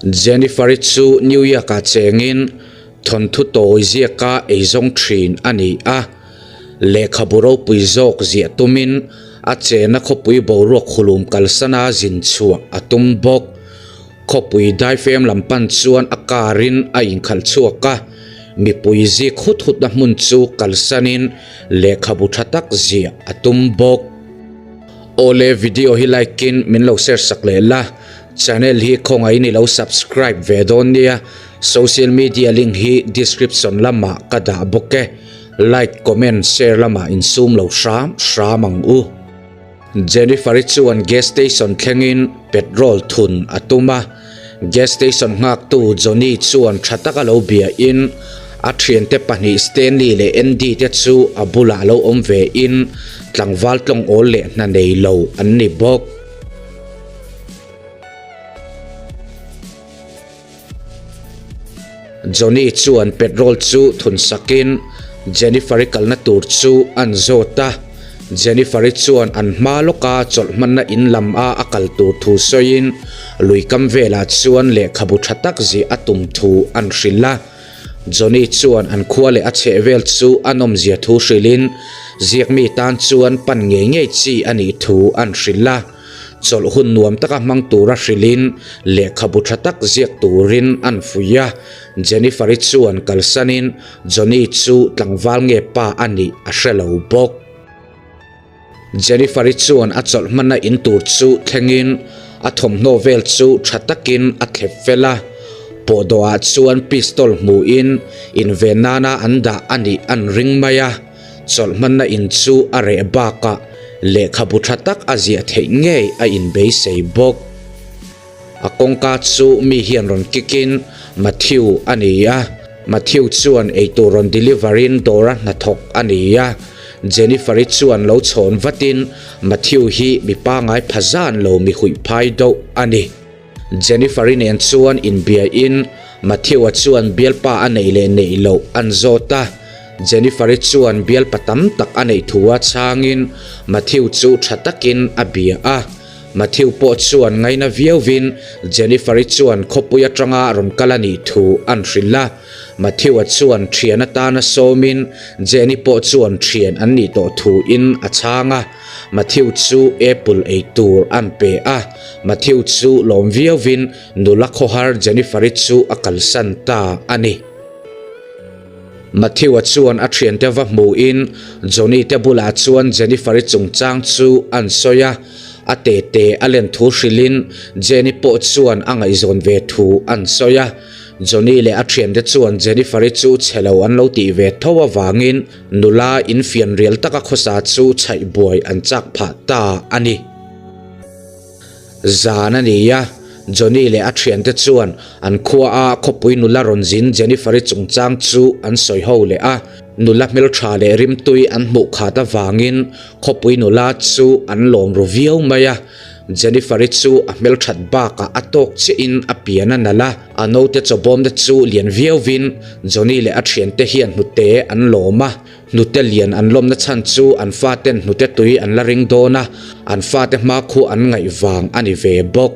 Jennifer-i chu New York-ah chengin thawnthu tawi ziaka eizawng thin a ni a. Lehkhabu ropui zawk ziah tumin a chena khawpui boruak khulum kalsana zin chhuah a tum bawk. Khawpui daifem lam pan chuan a car in a inkhalh chhuak a, mipui zik hut hutna hmun chu kalsanin lehkhabu tha tak ziah a tum bawk. Awle video hi like in min lo share sak leh la, channel hi khawngaihin i lo subscribe ve dawn nia, social media link hi description lamah ka dah bawk e, like comment share lamah insum lo hram hram ang u. Jennifer-i chuan gas station thlengin petrol thun a tum a, gas station nghaktu Johnny chuan tha taka lo biain a thiante pahnih Stanley leh Andy te chu a bulah lo awm vein tlangval tlawng awl leh hna nei lo an ni bawk. Johnny chuan petrol chu thun sakin Jennifer-i kalna tur chu an zawt a, Jennifer-i chuan an hma lawka chawlh hmanna in lam a a kal tur thu sawiin lui kam velah chuan lehkhabu tha tak zih a tum thu an hrilh a. Johnny chuan an khua leh a chhehvel chu a nawmzia thu hrilhin ziakmi tan chuan pan ngei ngei chi a nih thu an hrilh a. Chawlh hun nuam taka hmang tura hrilhin lehkhabu tha tak ziak turin an fuih a, Jennifer-i chuan kalsanin Johnny chu tlangval nge pa a nih a hre lo bawk. Jennifer-i chuan a chawlh hmanna in tur chu thlengin a thawmhnaw vel chu tha takin a thlep fel a, pawhdawhah chuan pistol hmuhin inven nana an dah a nih an ring mai a. Chawlh hmanna in chu a reh bakah lehkhabu tha tak a ziah theih ngei a inbeisei bawk. A kawngka chu mi hian rawn kick in Matthew a ni a, Matthew chuan eitur rawn deliver in dawr a hnathawk a ni a, Jennifer-i chuan lo chhawn vatin Matthew hi mi pangai pha zan lo mi huih phai deuh a ni. Jennifer-i nen chuan inbiain Matthew-a chuan bialpa a neih leh neih loh an zawt a, Jennifer-i chuan bialpa tam tak a neih thu a chhangin Matthew chu tha takin a bia a. Matthew pawh chuan ngaina viauvin Jennifer-i chuan khawpui atanga rawn kal a nih thu an hrilh a. Matthew-a chuan thian atana sawmin Jenny pawh chuan thian an nih tawh thuin a chhang a. Matthew chu apple ei tur an pe a, Matthew chu lawm viauvin nula khawhar Jennifer-i chu a kalsan ta a ni. Matthew-a chuan a thiante va hmuhin Johnny te bulah chuan Jennifer-i chungchang chu an sawi a, a tete a len thu hrilhin Jenny pawh chuan a ngaihzawn ve thu an sawi a. Johnny leh a thiante chuan Jennifer-i chu chhe lo an lo tih ve tho avangin Nula infian rial taka khawsa chu chhaih buai an chak phah ta a ni. Zan a ni a, Johnny leh a thiante chuan an khua a khawpui nula rawn zin Jennifer-i chungchang chu an sawi ho leh a, nula hmeltha leh rimtui an hmuh khat avangin khawpui nula chu an lawm ru viau mai a. Jennifer-i chu a hmelthat bakah a tawk chiahin a pian a nalh a. A naute chawbawmte chu lian viauvin Johnny leh a thiante hian hnute an lawm a, hnute lian an lawmna chhan chu an faten hnute tui an la ring dawn a, an fate hma khu an ngaih vang a ni ve bawk.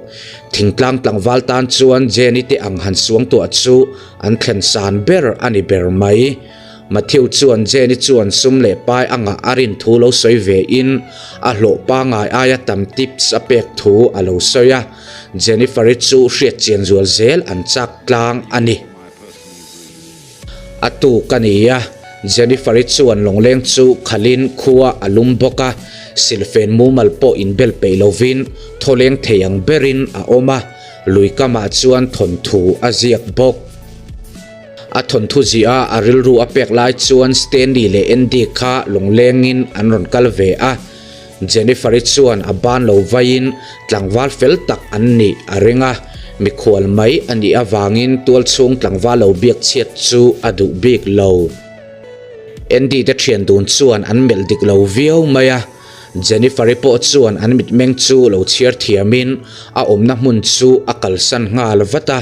Thingtlang tlangval tan chuan Jenny te ang han suangtuah chu an thlen san ber a ni ber mai. Matthew chuan Jenny chuan sum leh pai anga a rin thu lo sawi ve in a hlawh pangai aia tam tips a pek thu a lo sawi a, Jennifer-i chu hriat chian zual zel an chak tlang a ni. A tuk a ni a, Jennifer-i chuan lawngleng chu khalhin khua a lum bawk a, silfen mumal pawh inbel peih lovin thawleng thei ang berin a awm a, lui kamah chuan thawnthu a ziak bawk. A thawnthu ziah a rilru a pek lai chuan Stanley leh Andy kha lawnglengin an rawn kal ve a, Jennifer-i chuan a ban lo vaiin tlangval fel tak an nih a ring a, mikhual mai a nih avangin tualchhung tlangval lo biak chhiat chu a duh bik lo. Andy te thian dun chuan an melh dik lo viau mai a, Jennifer-i pawh chuan an mitmeng chu lo chhiar thiamin a awmna hmun chu a kalsan nghal vat a,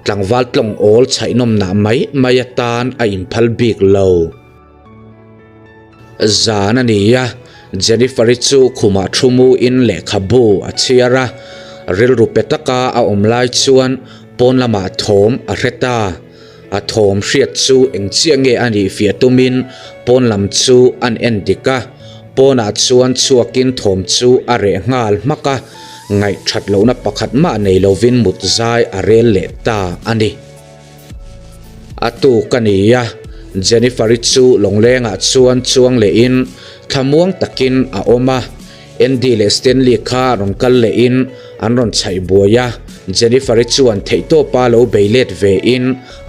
tlangval tlawng awl chhaihnawmnah mai mai atan a inphal bik lo. Zan a ni a, Jennifer-i chu khumah thu muin lehkhabu a chhiar a, rilru pe taka a awm lai chuan Pawn lamah thawm a hre ta. A thawm hriat chu eng chiah nge a nih fiah tumin pawn lam chu an en dik a. Pawnah chuan chhuakin thawm chu a reh nghal hmak a, ngaih that lohna pakhat mah nei lovin mut zai a rel leh ta a ni. A tuk a ni a, Jennifer-i chu lawnglengah chuan chuang lehin thlamuang takin a awm a. Andy leh Stanley kha rawn kal lehin an rawn chhaih buai a, Jennifer-i chuan theihtawpa lo bei let vein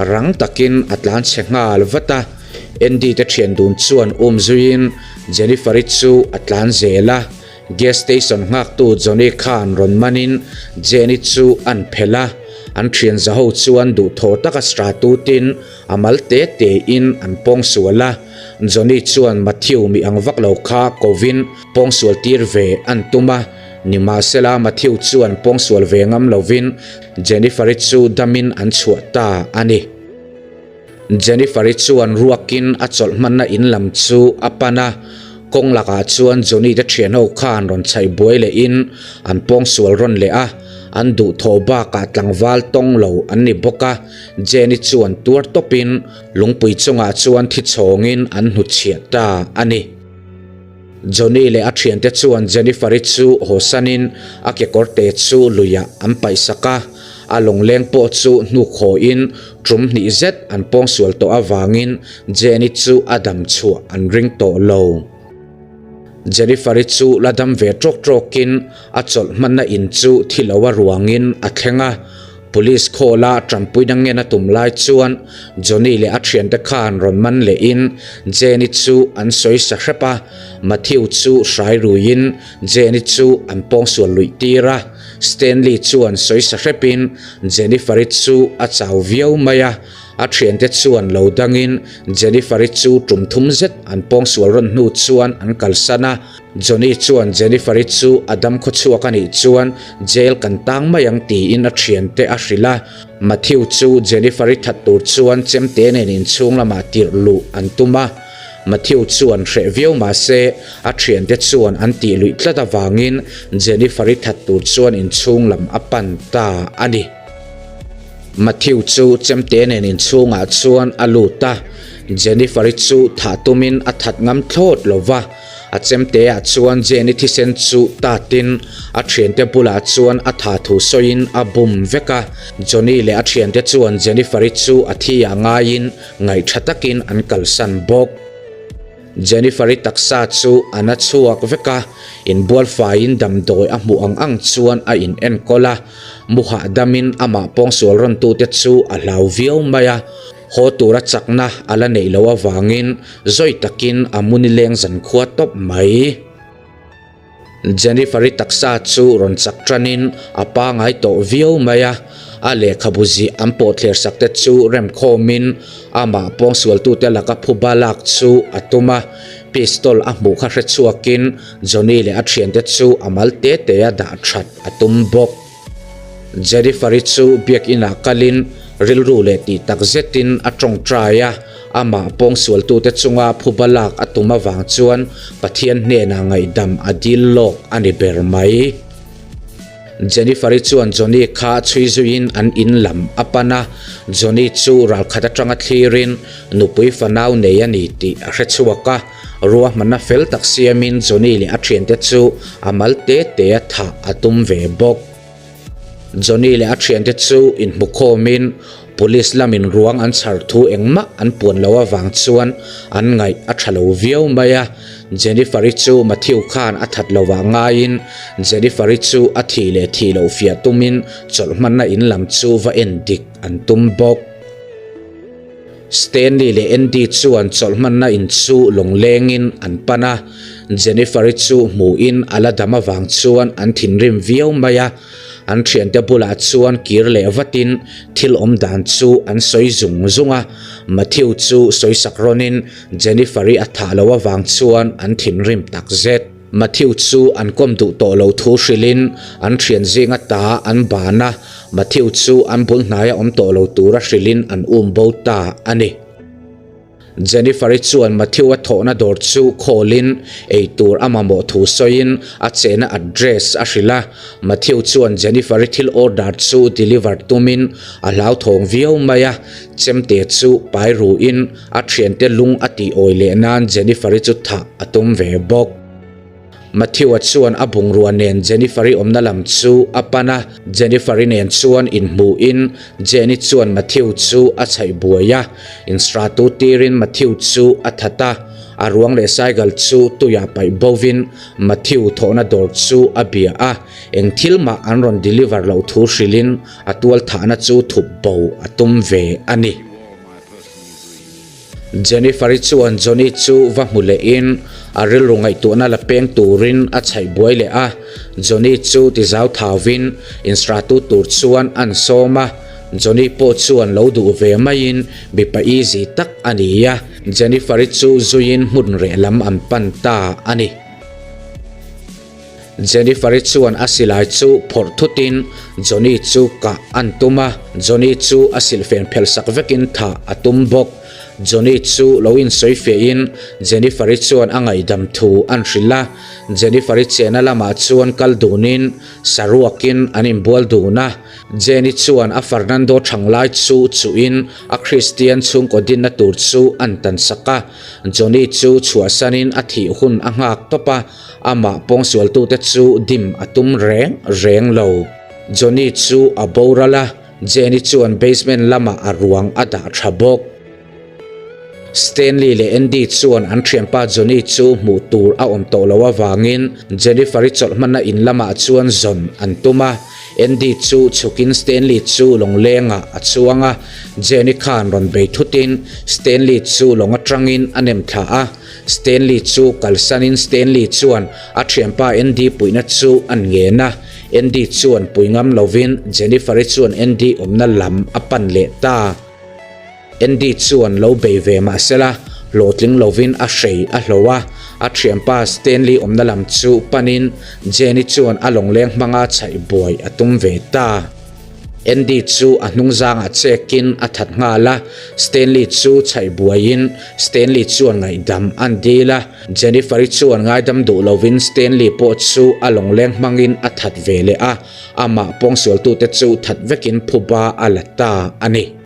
rang takin a tlan chhe nghal vat a. Andy te thian dun chuan um zuiin Jennifer-i chu a tlan zel a, gas station nghaktu Johnny khan rawn manin Jenny chu an phelh a, an thian zaho chuan duhthawh taka statutin a mal te tein an pawngsual a, Johnny chuan Matthew mi ang vak lo kha kovin pawngsual tir ve an tum a, nimahsela Matthew chuan pawngsual ve ngam lovin Jennifer-i chu damin an chhuah ta a ni. Jennifer-i chuan ruakin a chawlh hmanna in lam chu a pan a, kawng lakah chuan Johnny te thianho khan rawn chhaih buai lehin an pawngsual rawn leh a, an duhthawh bakah tlangval tawng lo an ni bawk a, Jenny chuan tuar tawpin lungpui chungah chuan thi chhawngin an hnutchhiah ta a ni. Johnny leh a thiante chuan Jennifer-i chu hawsanin a kekawrte chu luiah an paihsak a, a lawngleng pawh chu hnukhawiin tum hnih zet an pawngsual tawh avangin Jenny chu a dam chhuah an ring tawh lo. Jennifer-i chu la dam ve tawk tawkin a chawlh hmanna in chu thi lo a ruangin a thleng a, Police call-a tanpuina ngen a tum lai chuan Johnny leh a thiante khan rawn man lehin Jenny chu an sawi sa hrep a, Matthew chu hrai ruiin Jenny chu an pawngsual luih tir a, Stanley chuan sawi sa hrepin Jennifer-i chu a chau viau mai a, a thiante chuan lo dangin Jennifer-i chu tum thum zet an pawngsual rawn hnu chuan an kalsan a. Johnny chuan Jennifer-i chu a dam khawchhuak a nih chuan jail kan tang mai ang tiin a thiante a hrilh a. Matthew chu Jennifer-i that tur chuan chemte nen inchhung lamah tirh luh an tum a. Matthew chuan hreh viau mah se a thiante chuan an tih luih tlat avangin Jennifer-i that tur chuan inchhung lam a pan ta a ni. Matthew chu chemte nen inchhungah chuan a lut a, Jennifer-i chu thah tumin a that ngam thlawt lo va. A chemte ah chuan Jenny thisen chu tatin a thiante bulah chuan a tha thu sawiin a bum vek a. Johnny leh a thiante chuan Jennifer-i chu a thi ah ngaiin ngaihtha takin an kalsan bawk. Jennifer-i taksa chu a na chhuak vek a, inbual faiin damdawi a hmuh ang ang chuan a in enkawl a. Mu hahdamin amah pawngsual rawntute chu a hlau viau mai a. Haw tura chakna a la neih loh avangin zawi takin a mu nileng zankhua tawp mai. Jennifer-i taksa chu rawn chak tanin a pangai tawh viau mai a, a lehkhabu zih an pawhthler sak te chu remkhawmin amah pawngsualtute laka phuba lak chu a tum a, pistol a hmuh kha hrechhuakin Johnny leh a thiante chu a mal te te a dah that a tum bawk. Jennifer-i chu biakinah kalin rilru leh tih tak zetin a tawngtai a, amah pawngsualtute chunga phuba lak a tum avang chuan Pathian hnenah ngaihdam a dil lawk a ni ber mai. Jennifer-i chuan Johnny kha chhui zuiin an in lam a pan a, Johnny chu ralkhat atanga thlirin nupui fanau nei a ni tih a hre chhuak a, ruahmanna fel tak siamin Johnny leh a thiante chu a mal te te a thah a tum ve bawk. Johnny leh a thiante chu inhmukhawmin police lamin ruang an chhar thu engmah an puan loh avang chuan an ngaih a tha lo viau mai a. Jennifer-i chu Matthew khan a that lovah ngaiin Jennifer-i chu a thih leh thih loh fiah tumin chawlh hmanna in lam chu va en dik an tum bawk. Stanley leh Andy chuan chawlh hmanna in chu lawnglengin an pan a, Jennifer-i chu hmuhin a la dam avang chuan an thinrim viau mai a, an thiante bulah chuan kir leh vatin thil awm dan chu an sawi zung zung a, Matthew chu sawisak rawnin Jennifer-i a thah loh avang chuan an thinrim takzet. Matthew chu an kawm duh tawh lo thu hrilhin an thian zinga ta an ban a, Matthew chu an bul hnaia awm tawh lo tura hrilhin an um bo ta a ni. Jennifer-i chuan Matthew-a thawhna dawr chu call-in eitur a mamawh thu sawiin a chehna address a hrilh a. Matthew chuan Jennifer-i thil order chu deliver tumin a hlauthawng viau mai a, chemte chu pai ruin a thiante lung a tih awi leh nan Jennifer-i chu thah a tum ve bawk. Matthew-a chuan a bungrua nen Jennifer-i awmna lam chu a pan a, Jennifer-i nen chuan inhmuhin Jenny chuan Matthew chu a chhaih buai a, insratu tirin Matthew chu a that a, a ruang leh cycle chu tuiah paih bovin Matthew thawhna dawr chu a bia a, eng thil mah an rawn deliver loh thu hrilhin a tualthahna chu thup bo a tum ve a ni. Jennifer-i chuan Johnny chu va hmu lehin a rilru ngaihtuahna la peng turin a chhaih buai leh a. Johnny chu ti zau thauvin instratu tur chuan an sawm a. Johnny pawh chuan lo duh ve maiin mipa easy tak a ni a. Jennifer-i chu zuiin hmun reh lam an pan ta a ni. Jennifer-i chuan a silai chu phawrh thutin Johnny chu kah an tum a, Johnny chu a silhfen phelh sak vekin thah a tum bawk. Johnny chu lo insawi fiahin Jennifer-i chuan a ngaihdam thu an hrilh a, Jennifer-i chena lamah chuan kal dunin saruakin an inbual dun a. Jenny chuan a Fernando thanglai chu chuhin a Kristian chhungkaw dinna tur chu an tansak a, Johnny chu chhuahsanin a thih hun a nghak tawp a. Amah pawngsualtute chu dim a tum reng reng lo. Johnny chu a boral a, Jenny chuan basement lamah a ruang a dah tha bawk. Stanley leh Andy chuan an thianpa Johnny chu hmuh tur a awm tawh loh avangin Jennifer-i chawlh hmanna in lamah chuan zawn an tum a. Andy chu chhukin Stanley chu lawnglengah a chuang a, Jenny khan rawn bei thutin Stanley chu lawng atangin a nem thla a. Stanley chu kalsanin Stanley chuan a thianpa Andy puihna chu an ngen a, Andy chuan pui ngam lovin Jennifer-i chuan Andy awmna lam a pan leh ta. Andy chuan lo bei ve mahsela hlawhtling lovin a hrei a hlo a, a thianpa Stanley awmna lam chu panin Jenny chuan a lawngleng hmanga chhaih buai a tum ve ta. Andy chu a hnungzangah chekin a that nghal a, Stanley chu chhaih buaiin Stanley chuan ngaihdam an dil a, Jennifer-i chuan ngaidam duh lovin Stanley pawh chu a lawngleng hmangin a that ve leh a, amah pawngsualtute chu that vekin phuba a la ta a ni.